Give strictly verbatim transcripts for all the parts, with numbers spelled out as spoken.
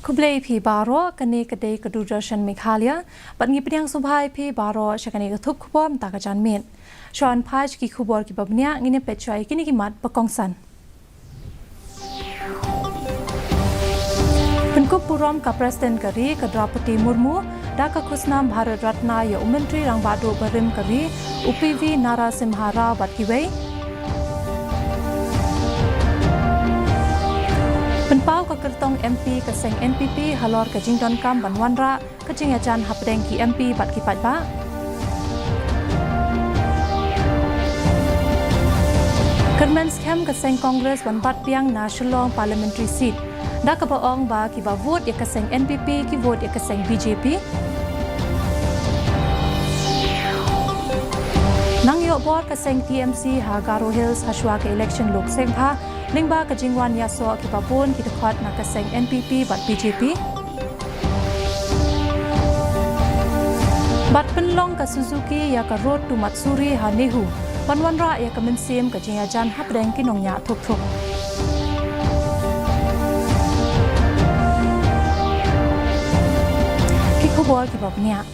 Khublei phi baroh, kane ka dei ka Doordarshan Meghalaya, bad ngi pdiang sngewbha ïa phi baroh sha kane ka thup khubor mynta ka janmiet. Shuwa ban phai sha ki khubor kiba bniah, ngin ïa peit shuwa ïa kine ki mat ba kongsan. Pynkup burom ka President ka ri ka Draupadi Murmu da ka khusnam Bharat Ratna ïa u Myntri Rangbah Duh barim ka ri, u P V Narasimha Rao bad kiwei. Pynpaw ka kyrtong M P ka seng N P P halor ka jingdonkam ban wanrah ka jingïajan hapdeng ki M P bad ki paidbah. Kyrmen skhem ka seng Congress ban bat biang na Shillong Parliamentary Seat, da kaba ong ba kiba vote ïa ka seng N P P ki vote ïa ka seng B J P. Nang ïoh bor ka seng T M C ha Garo Hills hashwa ka election Lok Sabha, lyngba ka jingwan ïasoh kiba bun ki dkhot na ka seng N P P bad B J P. Bad pynlong ka Suzuki ïa ka Road to Matsuri ha NEHU ban wanrah ïa ka mynsiem ka jingïajan hapdeng ki nongñiah thuk thuk. Ki khubor kiba bniah.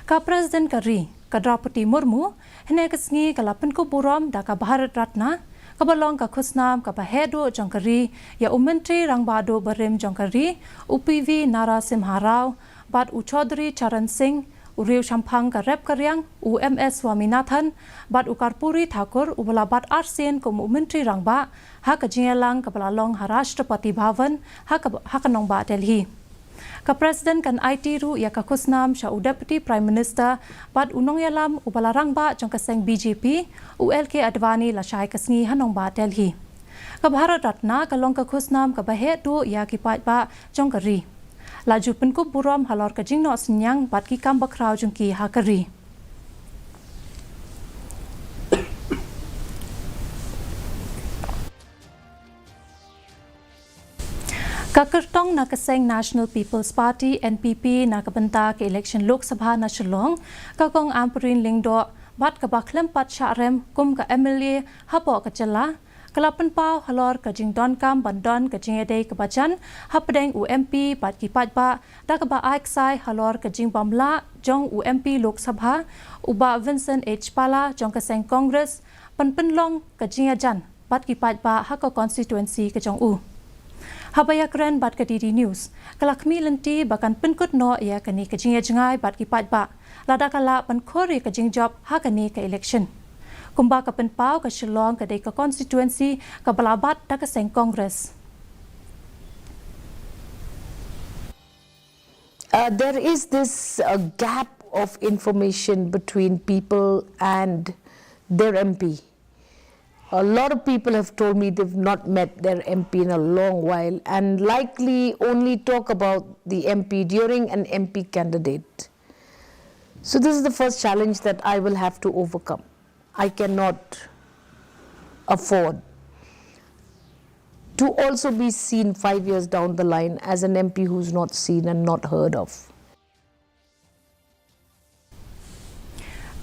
Ka President ka ri ka Draupadi Murmu hynne ka sngi ka la pynkup burom da ka Bharat Ratna, kaba long ka khusnam kaba heh duh jong ka ri, ïa u Myntri Rangbah Duh barim jong ka ri, u P V Narasimha Rao, bad u Chaudhary Charan Singh, u riew shemphang ka rep ka riang, u M S Swaminathan, bad u Karpuri Thakur, uba la bat arsien kum u Myntri Rangbah ha ka jingïalang kaba la long ha Rashtrapati Bhavan ha ka, ha ka nongbah Delhi. Ka President kan aiti ruh ïa ka khusnam sha u Deputy Prime Minister bad u nongïalam uba la rangbah jong ka seng B J P, u L K Advani, lashai ka sngi ha nongbah Delhi. Ka Bharat Ratna ka long ka khusnam kaba heh duh ïa ki paidbah jong ka ri. La ju pynkup burom halor ka jingnoh synñiang bad ki kam bakhraw jong ki ha ka ri. Ka kyrtong na ka seng National People's Party, N P P, na ka bynta ka election Lok Sabha na Shillong, ka Kong Ampareen Lyngdoh, bad kaba khlem pat shah rem kum ka M L A hapoh ka jylla, ka la pynpaw halor ka jingdonkam ban don ka jingïadei kaba jan hapdeng u M P bad ki paidbah, da kaba ai ksai halor ka jingbym lah jong u M P Lok Sabha, u Bah Vincent H Pala jong ka seng Congress, ban pynlong ka jingïajan bad ki paidbah ha ka constituency ka jong u. Haba ïakren bad ka D D News, ka la khmih lynti ba kan pynkut noh ïa kane ka jingïajngai bad ki paidbah lada ka lah ban khur ïa ka jingjop ha kane ka election. Kumba ka pynpaw, ka Shillong ka dei ka constituency kaba la bat da ka seng Congress. Uh, there is this uh, gap of information between people and their M P. A lot of people have told me they've not met their M P in a long while and likely only talk about the M P during an M P candidate. So, this is the first challenge that I will have to overcome. I cannot afford to also be seen five years down the line as an M P who's not seen and not heard of.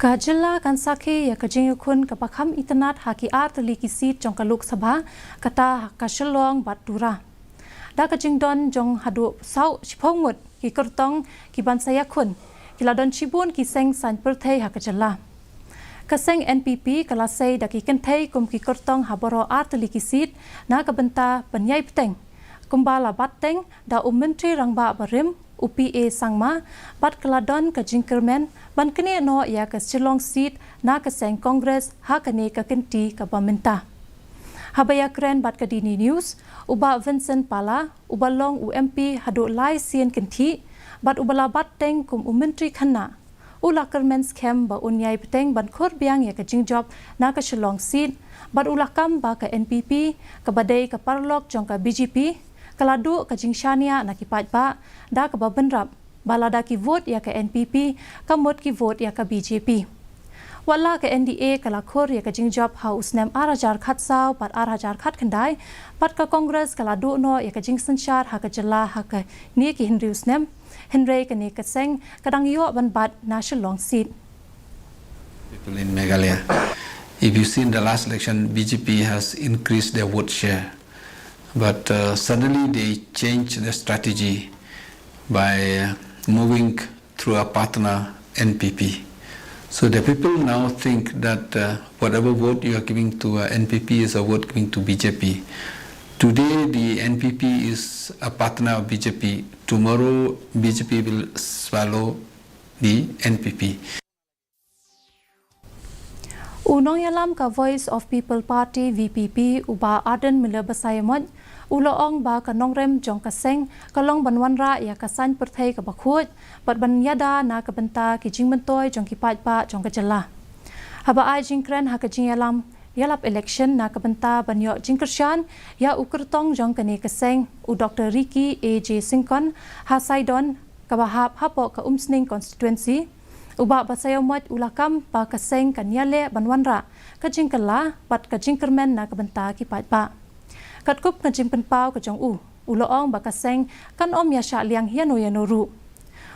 Ka jylla kan sakhi ïa ka jingïakhun kaba kham itynnad ha ki ar tylli ki seat jong ka Lok Sabha, kata ha ka Shillong bad Tura. Da ka jingdon jong haduh saw shiphew ngut ki kyrtong ki ban sa ïakhun, ki la don shibun ki seng saiñ pyrthei ha ka jylla. Ka seng N P P ka la sei da ki kynthei kum ki kyrtong ha baroh ar tylli ki seat na ka bynta ban ïai bteng, kumba la bat teng da u Myntri Rangbah barim, u P A Sangma, bad ka la don ka jingkyrmen ban knieh noh ïa ka Shillong seat na ka seng Congress ha kane ka kynti kaba mynta. Haba ïakren bad ka D D News, u Bah Vincent Pala, uba long u M P haduh lai sien kynthih, bad uba la bat teng kum u Myntri Khynnah, u la kyrmen skhem ba un ïai bteng ban khur biang ïa ka jingjop na ka Shillong seat, bad u la kam ba ka N P P, kaba dei ka paralok jong ka B J P, ka la duh ka jingshaniah na ki paidbah da kaba bynrap ba lada ki vote ïa ka N P P, ka mut ki vote ïa ka B J P. Wat la ka N D A ka la khur ïa ka jingjop ha u snem ar hajar khatsaw bad ar hajar khatkhyndai, bad ka Congress ka la duh noh ïa ka jingsynshar ha ka jylla ha kane ki hynriew snem, hynrei kane ka seng ka dang ïoh ban bat na Shillong seat. People in Meghalaya. If you see in the last election, B J P has increased their vote share. But uh, suddenly they changed their strategy by moving through a partner N P P. So the people now think that uh, whatever vote you are giving to uh, N P P is a vote giving to B J P. Today the N P P is a partner of B J P. Tomorrow B J P will swallow the N P P. U nongïalam ka Voice of People Party, V P P, u Bah Ardent Miller Basaiawmoit, u la ong ba ka nongrem jong ka seng ka long ban wanrah ïa ka saiñ pyrthei kaba khuid bad ban ïada na ka bynta ki jingmyntoi jong ki paidbah jong ka jylla. Haba ai jingkren ha ka jingïalam ïalap election na ka bynta ban ïoh jingkyrshan ïa u kyrtong jong kane ka seng, u Doktor Ricky A J Syngkon, ha Saidon, kaba hap hapoh ka Umsning constituency, u Bah Basaiawmoit u la kam ba ka seng kan ïaleh ban wanrah ka jingkylla bad ka jingkyrmen na ka bynta ki paidbah. Katkum ka jingpynpaw ka jong u, u la ong ba ka seng kan ym ïa shah liang ïano ïano ruh.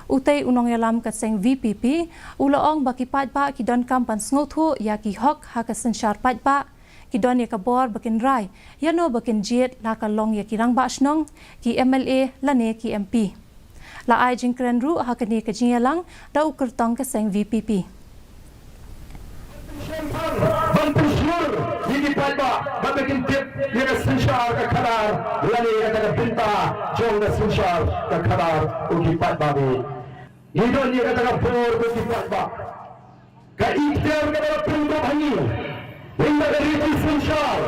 Utei u nongïalam ka seng V P P u la ong ba ki paidbah ki donkam ban sngewthuh ïa ki hok ha ka synshar paidbah, ki don ïa ka bor ba kin rai ïano ba kin jied, la ka long ïa ki rangbah shnong, ki M L A lane ki M P. La ai jingkren ruh ha kane ka jingïalang da u kyrtong ka seng V P P. Ban pynshur ïa ki paidbah ba kin tip ïa ka synshar ka khadar lane ïa ka bynta jong ka synshar ka khadar u ki paidbah. Ngi don ïa kata ka bor ko ki paidbah. Ka ikhtiar kaba la pynkup ha ngi, ïa ka riti synshar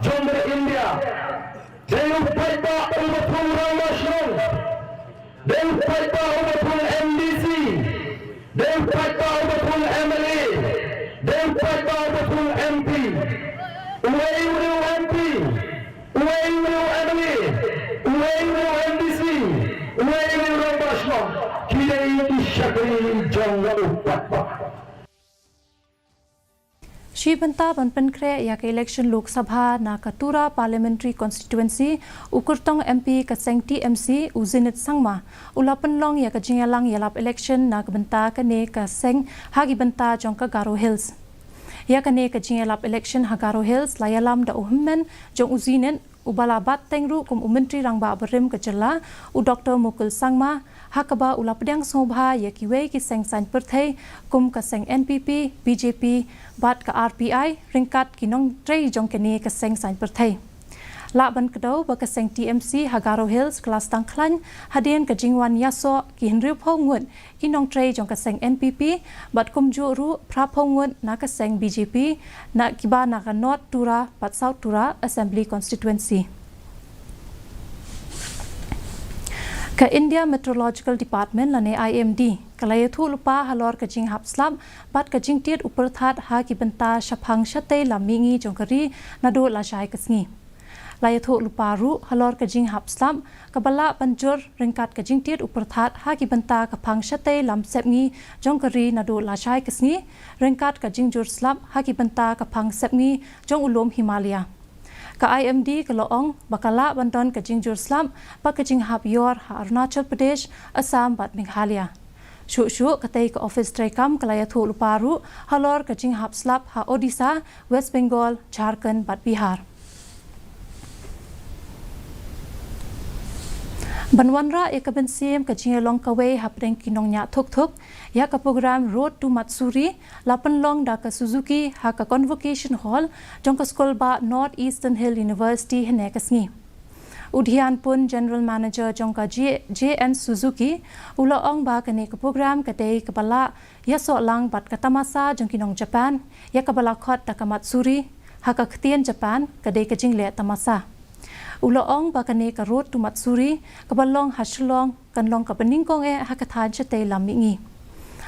jong ka India. Dei u paidbah uba thung rangbah shnong. Dei u paidbah uba thung M D C. Dei u paidbah uba thung M L A. Dei u paidbah uba thung M P. Uwei uwei u M P. Uwei uwei u M L A, uwei uwei u M D C, uwei uwei u rangbah shnong, ki dei ki shakri jong u paidbah. Shi bynta ban pynkhreh ïa ka election Lok Sabha na ka Tura Parliamentary Constituency, u kyrtong M P ka seng T M C, u Zenith Sangma, u la pynlong ïa ka jingïalang ïalap election na ka bynta kane ka seng ha ki bynta jong ka Garo Hills. Ïa kane ka jingïalap election ha Garo Hills la ïalam da u hynmen jong u Zenith, uba la bat teng ruh kum u Myntri Rangbah barim ka jylla, u Doktor Mukul Sangma, ha kaba u la pdiang sngewbha ïa kiwei ki seng saiñ pyrthei kum ka seng N P P, B J P bad ka R P I, ryngkat ki nongtrei jong kane ka seng saiñ pyrthei. Lah ban kdew ba ka seng T M C ha Garo Hills ka la sdang khlaiñ hadien ka jingwan ïasoh ki hynriewphew ngut ki nongtrei jong ka seng N P P bad kumjuh ruh phraphew ngut na ka seng B J P, na kiba na ka North Tura bad South Tura Assembly Constituency. Ka India Meteorological Department lane I M D ka la ïathuh lypa halor ka jinghap slap bad ka jingtied u pyrthat ha ki bynta shaphang shatei lam mihngi jong ka ri naduh lashai ka sngi. La ïathuh lypa ruh halor ka jinghap slap kaba lah ban jur ryngkat ka jingtied u pyrthat ha ki bynta ka phang shatei lam sepngi jong ka ri naduh lashai ka sngi, ryngkat ka jingjur slap ha ki bynta ka phang sepngi jong u lum Himalaya. Ka I M D ka la ong ba ka lah ban don ka jingjur slap bad ka jinghap ïor ha Arunachal Pradesh, Assam bad Meghalaya. Shuh shuh katei ka ophis treikam ka la ïathuh lypa ruh halor ka jinghap slap ha Odisha, West Bengal, Jharkhand bad Bihar. Ban wanrah ïa ka mynsiem ka jingïalong kawei hapdeng ki nongñiah thuk thuk ïa ka program Road to Mutsuri, la pynlong da ka Suzuki ha ka Convocation Hall jong ka skul bah North Eastern Hill University hynne ka sngi. U Dhyan Pun, General Manager jong ka J-, J N Suzuki, u la ong ba kane ka program ka dei kaba la ïasoh lang bad ka tamasa jong ki nong Japan, ïa kaba la khot da ka Mutsuri, ha ka ktien Japan ka dei ka jingleh tamasa. U la ong ba kane ka Road to Mutsuri kaba long ha Shillong kan long kaba nyngkong eh ha ka thaiñ shatei lam mihngi.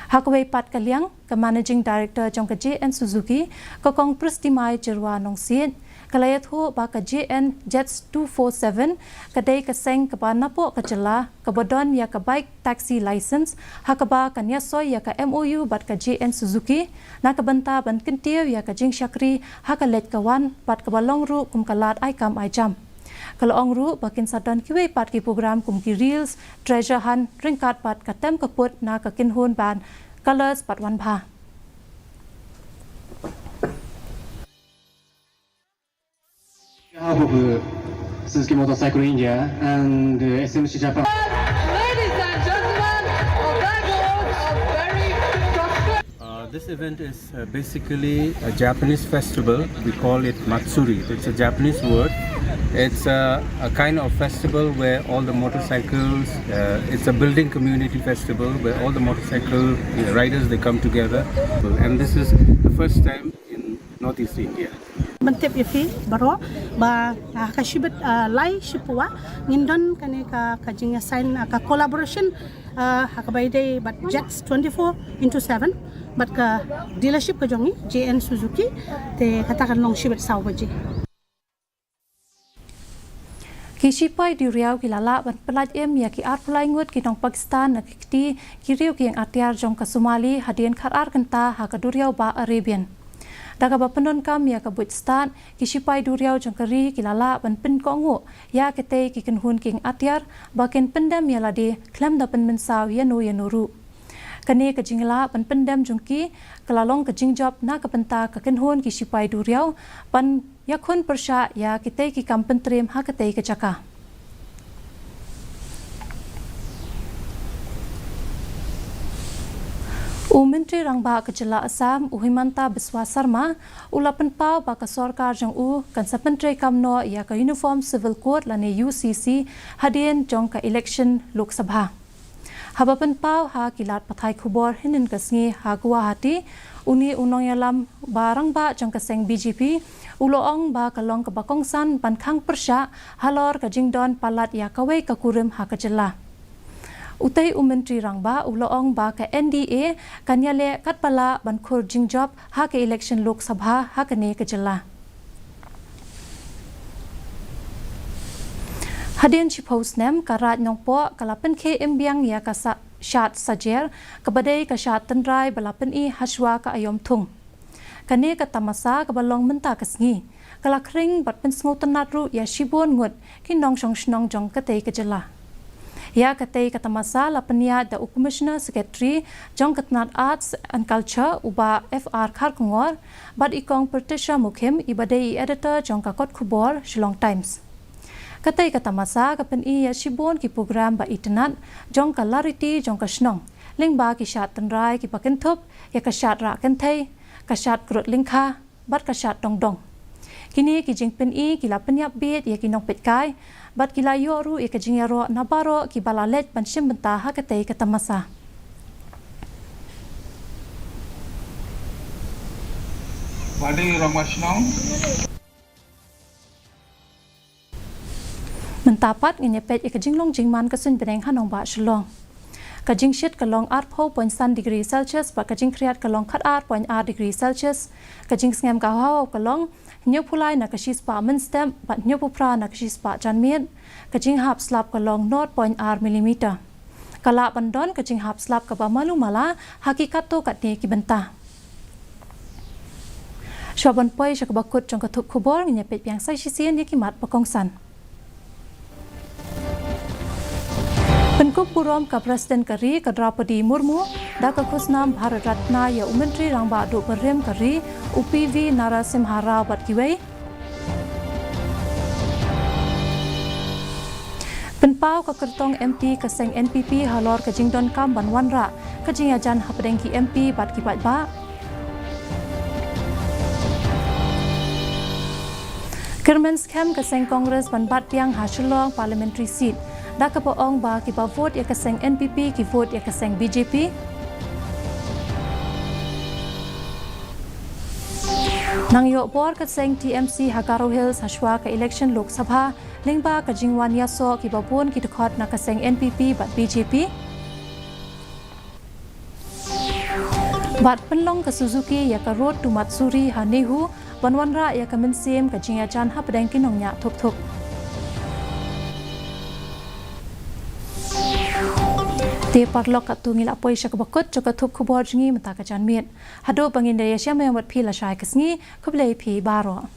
Ha kawei pat ka liang, ka Managing Director jong ka J N Suzuki, ka Kong Pristimai Jyrwa Nongsiej, ka la ïathuh ba ka J N Jets two four seven ka dei ka seng kaba napoh ka jylla kaba don ïa ka bike taxi license, ha kaba kan ïasoi ïa ka M O U bad ka J N Suzuki na ka bynta ban kyntiew ïa ka jingshakri ha ka leit ka wan bad kaba long ruh kum ka lad ai kam ai jam. Ka la ong ruh ba kin sa don kiwei pat ki program kum ki reels, treasure hunt, ryngkat bad ka tem ka put na ka kynhun band Colours bad Wanbha. On behalf of uh, Suzuki Motorcycle India and uh, S M C Japan. Ladies and Uh, this event is uh, basically a Japanese festival. We call it Matsuri. It's a Japanese word. It's a, a kind of festival where all the motorcycles, uh, it's a building community festival where all the motorcycle uh, riders, they come together. And this is the first time in Northeast India. Ban tip ïa phi baroh ba, ah, ha ka shibit, ah, lai shiphew ngin don kane ka, ka jingïasign, ah, ka collaboration, ah, ha kaba ïadei bad Jets twenty-four into seven bad ka dealership ka jong i J N Suzuki, te kata kan long shibit saw baje. Ki shipai duriaw ki la lah ban pyllait im ïa ki arphew lai ngut ki nong Pakistan na ki kti ki riew ki ïing atiar jong ka Somali hadien khatar kynta ha ka duriaw bah Arabian. Da kaba pyndonkam ïa ka buit stad, ki shipai duriaw jong ka ri ki la lah ban pynkohnguh ïa kitei ki kynhun ki ïing atiar ba kin pyndem ïa lade khlem da pynmynsaw ïano ïano ruh. Kane ka jinglah ban pyndem jong ki ka la long ka jingjop na ka bynta ka kynhun ki shipai duriaw ban ïakhun pyrshah ïa kitei ki kam pyntriem ha katei ka jaka. U Myntri Rangbah ka jylla Assam, u Himanta Biswa Sarma, u la pynpaw ba ka sorkar jong u kan sa pyntreikam noh ïa ka Uniform Civil Code lane U C C hadien jong ka election Lok Sabha. Haba pynpaw ha ki lad pathai khubor hynnin ka sngi ha Guwahati, une u nongïalam ba rangbah jong ka seng B J P u la ong ba ka long kaba kongsan ban khang pyrshah halor ka jingdon palat ïa kawei ka kurim ha ka jylla. Utei u Myntri Rangbah u la ong ba ka N D A kan ïaleh katba lah ban khur jingjop ha ka election Lok Sabha ha kane ka jylla. Hadien shiphew snem, ka Raid Nongpoh ka la pynkhie im biang ïa ka sa-, shad sajer, kaba dei ka shad tynrai ba la pyni hashwa ka aïom thung. Kane ka tamasa kaba long mynta ka sngi ka la khring bad pynsngewtynnat ruh ïa shibun ngut ki nongshong shnong jong katei ka jylla. Ïa katei ka tamasa la pynïaid da u Commissioner Secretary jong ka tnat Arts and Culture, u Bah F R Kharkongor, bad i Kong Patricia Mukhim, iba dei i editor jong ka kot khubor Shillong Times. Katei ka tamasa ka pyni ïa shibun ki program ba itynnat jong ka lariti jong ka shnong, lyngba ki shad tynrai kiba kynthup ïa ka shad rah kynthei, ka shad krut lyngkha bad ka shad dongdong. Kine ki jingpyni ki la pynïap bieit ïa ki nongpeitkai bad ki la ïoh ruh ïa ka jingïaroh na baroh kiba la leit ban shim bynta ha katei ka tamasa. Wadi Rong Washnong. Mynta pat ngin ïa peit ïa ka jinglong jingman ka suiñ bneng ha nongbah Shillong. Ka jingshit ka long arphew point san degree Celsius bad ka jingkhriat ka long khatar point ar degree Celsius. Ka jingsngem ka hawa ka long hynñiewphew lai na ka shispah mynstep bad hynñiewphew phra na ka shispah janmiet. Ka jinghap slap ka long nought point ar millimeter. Ka lah ban don ka jinghap slap kaba malu mala ha ki katto katne ki bynta. Shuwa ban poi sha kaba kut jong ka thup khubor, ngin ïa peit biang sa shisien ïa ki mat ba kongsan. Pynkup burom ka President ka ri ka Draupadi Murmu da ka khusnam Bharat Ratna ïa u Myntri Rangbah Duh Barim ka ri, u P V Narasimha Rao bad kiwei. Pynpaw ka kyrtong M P ka seng N P P halor ka jingdonkam ban wanrah ka jingïajan hapdeng ki M P bad ki paidbah. Kyrmen skhem ka seng Congress ban bat biang ha Shillong Parliamentary Seat, da kaba ong ba kiba vote ïa ka seng N P P ki vote ïa ka seng B J P. Nang ïoh bor ka seng T M C ha Garo Hills hashwa ka election Lok Sabha, lyngba ka jingwan ïasoh kiba bun ki dkhot na ka seng N P P bad B J P. Bad pynlong ka Suzuki ïa ka Road to Matsuri ha NEHU, ban wanrah ïa ka mynsiem ka jingïajan hapdeng ki nongñiah thup thup. Te paralok, katto ngi la poi sha kaba kut jong ka thup khubor jong ngi mynta ka janmiet. Haduh ba ngin da ïashem ïa u mat phi lashai ka sngi, khublei phi baroh.